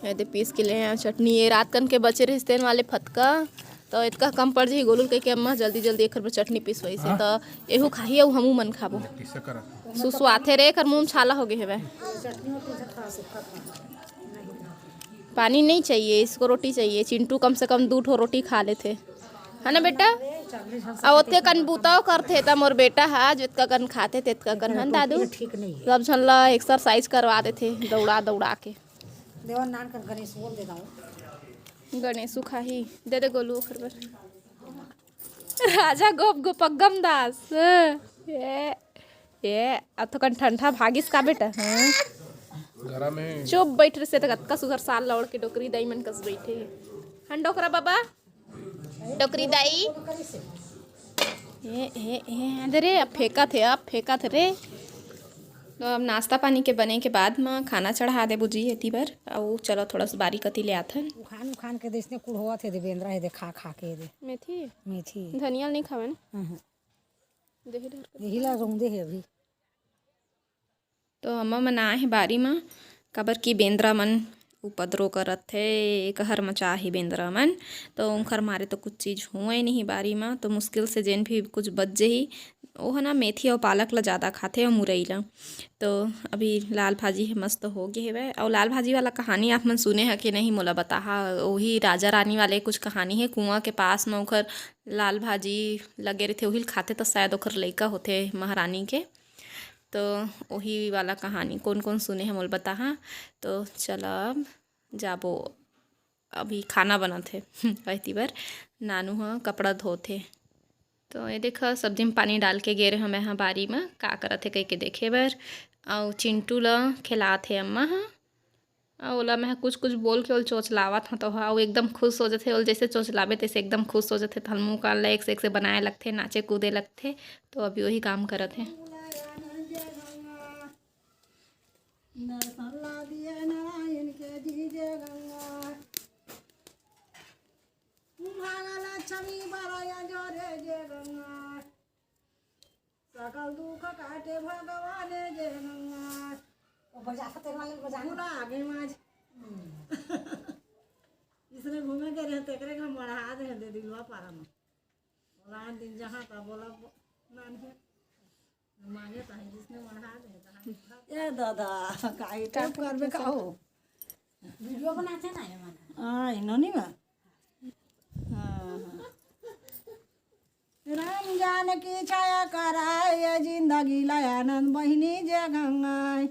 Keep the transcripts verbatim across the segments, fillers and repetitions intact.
एदे पीस के ले आए चटनी, ये रात कन के बचे रहिस तेन वाले फतका, तो एतका कम पड़ जाही गोलू ल कहिके अम्मा जल्दी जल्दी एखर बर चटनी पिसवाइस हे, तो एहू खाही अउ हमू मन खाबो। सुसुआथे रे, एखर मुंह में छाला हो गे हवय। पानी नहीं चाहिए इसको, रोटी चाहिए। चिंटू कम से कम दू ठो रोटी खा लेथे, है ना बेटा? अउ ओतके कन बूताओ करथे त मोर बेटा ह, जतका कन खाथे तेतका कन, है ना दादू? ठीक नहीं है। सब झन ला एक्सरसाइज करवा देथे दौड़ा दौड़ा के। देवन नान कन गणेश बोल दे दाऊ। गणेशु खाही, दे दे गोलू ओखर बर। राजा गोप गोपगम दास। ए, ए, अब तो कन ठंडा भागिस का बेटा? हाँ। घरा में चुप बैठ रहे से तो कतका सुघर साल लौड़ के डोकरी दाई मन कस बैठे हे। हन डोकरा बाबा, डोकरी दाई। ए, ए, ए, दे रे, अब फेंकत हे, अब फेंकत हे रे। तो अब नाश्ता पानी के बने के बाद म खाना चढ़ा देबो जी एती बर। अउ चलो थोड़ा सा बारी कती ले आथन। उखान उखान के देसने कुल होवत हे दे बेंदरा हे दे खा खा के दे। मेथी? मेथी। धनिया ल नहीं खावे ना? हम्म। देही डर के। यही ला रौंदे हे अभी। तो अम्मा मन आए हे बारी म, काबर कि बेंदरा मन उपद्रव करत हे, कहर मचा हे बेंदरा मन। तो उंखर मारे तो कुछ चीज हुए नहीं बारी म, तो मुश्किल से जेन भी कुछ बच जही। ओह ना मेथी अउ पालक ला जादा खाथे अउ मुरई ला। तो अभी लाल भाजी हे, मस्त हो गे हेवय। अउ लाल भाजी वाला कहानी आप मन सुने ह कि नहीं, मोला बताहा। ओही राजा रानी वाले कुछ कहानी हे, कुआं के पास म ओखर लाल भाजी लगे रहिथे, ओही ल खाथे, त शायद ओखर लइका होथे महारानी के। तो ओही वाला कहानी कोन कोन सुने हे, मोला बताहा। तो चला अब जाबो, अभी खाना बनत हे। एती बर नानू ह कपड़ा धोत हे। तो ये देखा, सब्जी में पानी डाल के गे रहे मैं ह बारी में, का करत हे कह के देखे बर। अउ चिंटू ल खिलात हे अम्मा ह। अउ ओला मैं कुछ कुछ बोल के ओल चोचलावत हूँ, तो ह, अउ एकदम खुश हो जथे। ओल जैसे चोचलाबे तैसे एकदम खुश हो जथे। तो मुँह कान ला एक से एक से बनाए लगथे, नाचे कूदे लगथे। तो अभी वही काम करत हे। दर्शन ला दिए नारायण के दीजे गंगा। भागा लक्ष्मी बरया जोरे जे गंगा। सकल दुख काटे भगवान जे गंगा। वो बजा सकते वाले बजाना। पूरा आगे माज। हम्म। इसने घूमे के रहे, तेकरे का मढ़ा दे दे दिलवा पारा में। बोला दिन जहाँ का बोला ब-, नान है। मांगे तो है, जिसने मढ़ा दे, तो हम ए दादा, काहे टाइप करबे का हो? वीडियो बनाते ना ये मन। हाँ, इन्होंने बा। हाँ, हाँ। राम जानकी छाया कराए, ये जिंदगी ला आनंद बहिनी जे गंगाए।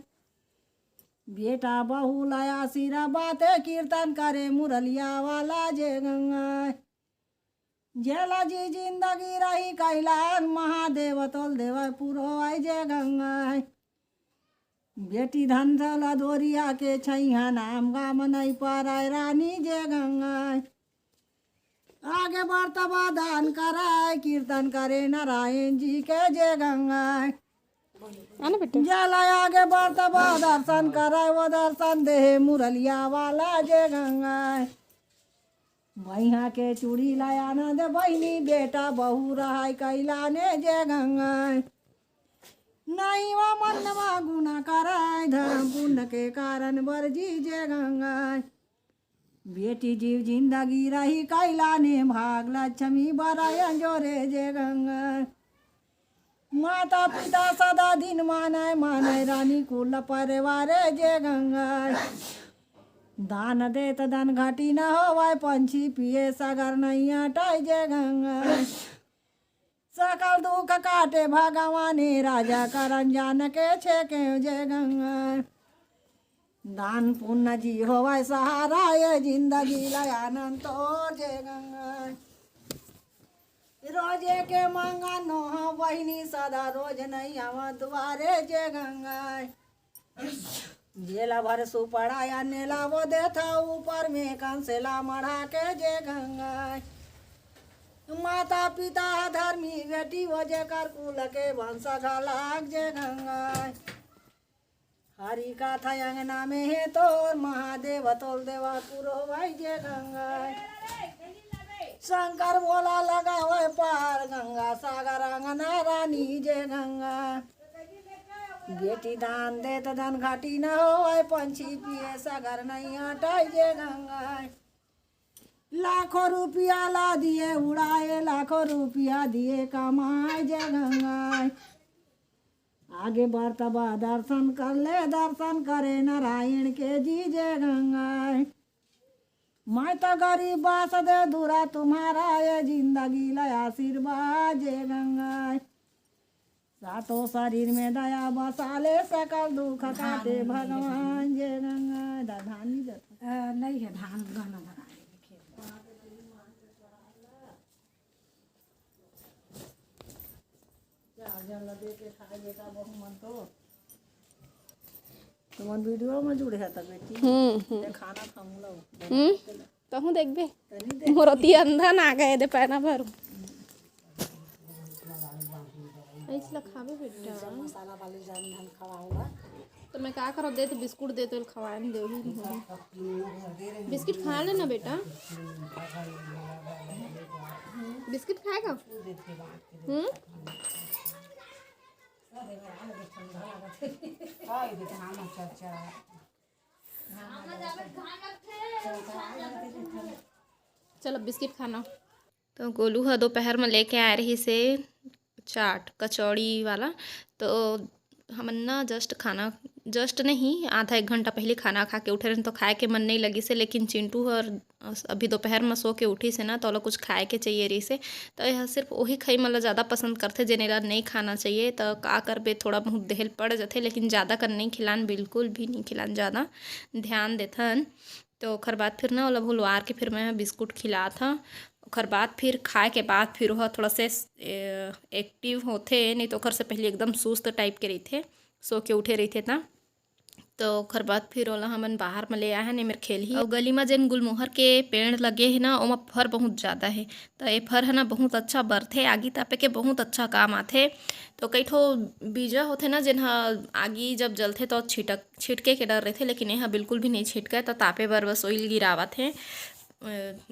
बेटा बहू ला आशीर्वाद, कीर्तन करे मुरलिया वाला जे गंगाए। जेला जी जिंदगी रही कैलाश, महादेव तोल देवा पुरो आई जे गंगाए। बेटी धन ला दोरिया के छैहा, नाम गाम नहीं पाराय रानी जे गंगाए। आगे बढ़ता दान कराए, कीर्तन करे नारायण जी के जे गंगाए। आना बेटा। जला आगे बढ़ता दर्शन कराए, वो दर्शन दे मुरलिया वाला जे गंगाए। मैया के चूड़ी ला आनंद बहिनी, बेटा बहू रहाय कैलाने जे गंगाए। नहीं वा मन मा गुना कराए, धर्म पुण्य के कारण बरजी जे गंगाए। बेटी जीव जिंदगी रही कैलाने, भाग लक्ष्मी बराय अंजोरे जे गंगाए। माता पिता सदा दिन मानय, मानय रानी कुल परिवार जे गंगाए। दान देत धन घटी न होवय, पंछी पिए सगर नैया टाय जे गंगाए। सकल दुख काटे भगवाने, राजा करन जान के छेके जे गंगाए। दान पुण्य जी होवय सहारा, ये जिंदगी ला आनंद तोर जे गंगाए। रोजे के मांगा नोहा बहिनी, सदा रोज नहीं आवा दुआरे जे गंगाए। जेला भर सुपड़ा या नेला वो देथा, ऊपर में कंसेला मढ़ा के जे गंगाए। माता पिता धर्मी बेटी वो, जेकर कुल के वंश घलाक जे गंगाए। हरि कथा अंगना में हे तोर, महादेव तोल देवा पुरो भाई जे गंगाए। शंकर भोला लगावे पार, गंगा सागर अंगना रानी जे गंगा। बेटी दान देत धन घटी न होवय, पंछी पिए सगर नइ अटय जे गंगा। लाखों रुपया ला दिए उड़ाए, लाखों रुपया दिए कमाए जे गंगा। आगे बढ़त बा दर्शन कर ले, दर्शन करे नारायण के जी जे गंगा। मैं तो गरीब बास दे दूरा तुम्हारा, ये जिंदगी ला आशीर्वाद जे गंगा। सातों शरीर में दया बसा ले, सकल दुख काटे भगवान जे गंगा। दा-, धान नहीं जाता। अ, नहीं है, धान गहना धरा है, खेत में। चार जन ला दे के खाए बेटा, बहू मन तो। तुमन वीडियो में जुड़े है तब बेटी। हम्म, हम्म। ये खाना खाऊं लो। हम्म। कहूँ देखबे? तनी देख। मोर ओती अंधा ना गए दे पैना भरू। ऐस ला खाबे बेटा। मसाला वाली जान हम खवाऊंगा। तो मैं का करो, दे तो बिस्कुट दे तो खवाए नहीं दे। बिस्किट खा लेना बेटा। बिस्किट खाएगा? हम्म। चलो बिस्किट खाना। तो गोलू ह दोपहर में लेके आए रहिस हे चाट कचौड़ी वाला, तो हमन ना जस्ट खाना, जस्ट नहीं, आधा एक घंटा पहले खाना खा के उठे रहेन, तो खाए के मन नहीं लगिस हे। लेकिन चिंटू हर अभी दोपहर में सो के उठिस हे ना, तो ओला कुछ खाए के चाहिए रहिस हे। तो यह सिर्फ वही खई मन ला ज़्यादा पसंद करथे, जेने ला नहीं खाना चाहिए। तो का करबे, थोड़ा बहुत देहे ल पड़ जाथे, लेकिन ज़्यादा कर नहीं खिलान, बिल्कुल भी नहीं खिलान, ज़्यादा ध्यान देथन। तो ओखर बाद फिर ना ओला भुलवार के फिर मैं बिस्कुट खिलात हँ। ओखर बाद फिर खाए के बाद फिर ओह थोड़ा से, ए, एक्टिव होथे, नहीं तो ओखर से पहले एकदम सुस्त टाइप के रहिथे, सो के उठे रहिथे त। तो ओखर बाद फिर ओला हमन बाहर म ले आए हन, एमेर खेलही। अउ गली म जेन गुलमोहर के पेड़ लगे हे ना, ओमा फर बहुत ज़्यादा हे। त ए फर ह ना बहुत अच्छा बरथे, आगी तापे के बहुत अच्छा काम आथे। तो कई ठो बीजा होथे ना, जेन ह आगी जब जलथे तो छिटक, छिटके के डर रहिथे, लेकिन ए ह बिल्कुल भी नहीं छिटकय। त तापे बर बस oil गिरावत हे, अ,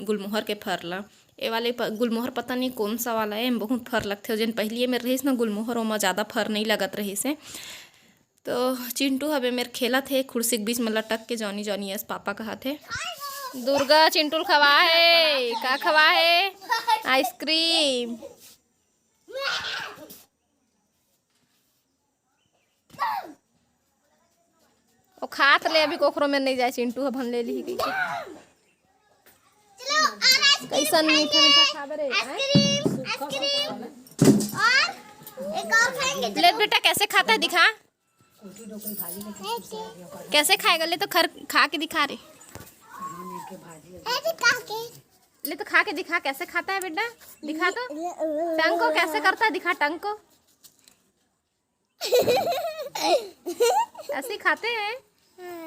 गुलमोहर के फर ला। ए वाले प-, गुलमोहर पता नहीं कौन सा वाला हे, एम बहुत फर लगथे। जेन पहिली एमेर रहिस ना गुलमोहर, ओमा ज़्यादा फर नहीं लगत रहिस हे। तो चिंटू हबे मेर खेलत हे, खुर्सी के बीच में लटक के, जॉनी जॉनी यस पापा कहत हे। दुर्गा चिंटू ल खवा हे, का खवा हे? आइसक्रीम। ओ खात ले अभी कोखरो में नहीं जाए, चिंटू ह भन ले लिही कहिके। चलो, और आइसक्रीम कैसन खाएंगे। मीठा मीठा खाबे रे, हैं? आइसक्रीम, आइसक्रीम और एक और खाएंगे। ले बेटा, कैसे खाता है दिखा। कैसे खाएगा? ले तो खर, खा के दिखा रे। ऐसे खा के। ले तो खा के दिखा, कैसे खाता है बेटा? दिखा तो। टंग को कैसे करता है? दिखा टंग को। ऐसे ही खाते हैं।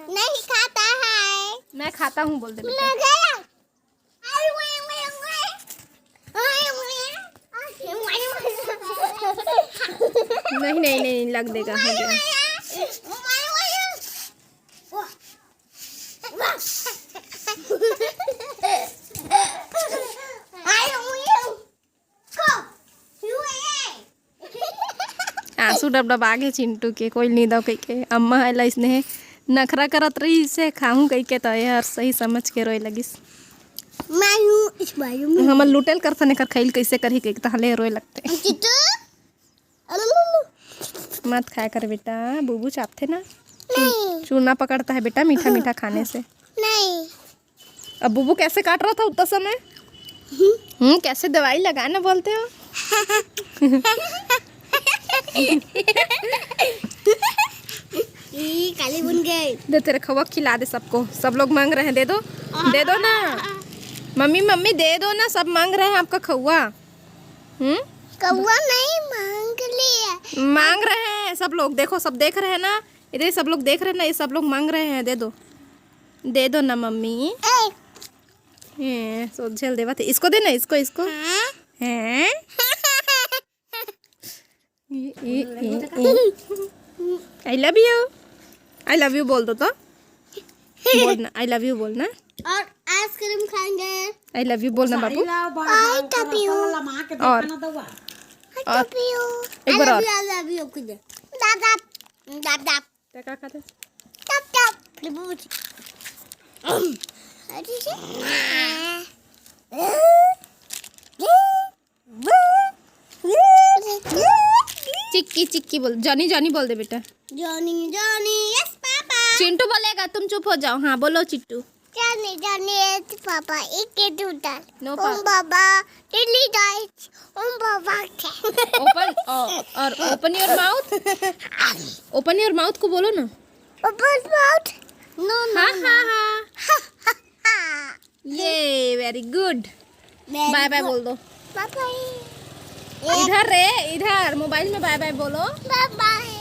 नहीं खाता है। मैं खाता हूँ बोल दे बेटा। नहीं, नहीं, नहीं, लग देगा, हो गया। आंसू डबडबा गे चिंटू के, कोई नी दव कहिके। अम्मा ह एला अइसने नखरा करत रहिस हे, खाहूं कहिके, त ए हर सही समझ के रोए लगिस। मैं हूँ इस बाजू में। हमन लुटेल करथन, एकर खइल कइसे करही कहिके, तहले रोए लगथे। चिंटू। मत खाया कर बेटा, बुबू चापथे ना। नहीं। चूना पकड़ता है बेटा मीठा मीठा खाने से। नहीं। अब बुबू कैसे काट रहा था उतना समय? हम्म, कैसे दवाई लगाना बोलते हो? ई, काली बन गई। दे तेरे खवा खिला दे सबको, सब लोग मांग रहे हैं, दे दो, दे दो ना। मम्मी, मम्मी, दे दो ना, सब मांग रहे हैं आपका खवा। हम्म? कौवा नहीं, मांग लिया। मांग रहे हैं सब लोग, देखो, सब देख रहे हैं ना, इधर सब लोग देख रहे हैं ना, ये सब लोग मांग रहे हैं, दे दो, दे दो ना मम्मी। ए। ए, सोझल देवा थे, इसको देना, इसको, इसको। हाँ? हैं? ये, ये, ये, ये। I love you, I love you बोल दो तो। बोलना, I love you बोलना। और आइसक्रीम खाएंगे। I love you बोलना बाबू। I love you। और, I love you। एक बार और। I love you, I love you, कुछ। दादा। दाब दाब। तै का खाथे? टप टप। तरबूज। अरे से। चिक्की चिक्की बोल, जॉनी जॉनी बोल दे बेटा। Johnny Johnny, yes papa. Chintu बोलेगा, तुम चुप हो जाओ। हाँ बोलो Chittu. Johnny Johnny, yes papa. एक के टूटा। No ओम पापा। बाबा, टिल्ली डाइट। ओम बाबा के। Open और open your mouth. Open your mouth को बोलो ना. Open mouth. No no. हाँ हाँ हाँ. ये very good. बाय बाय बोल दो. बाय बाय। इधर रे, इधर मोबाइल में बाय बाय बोलो. बाय बाय।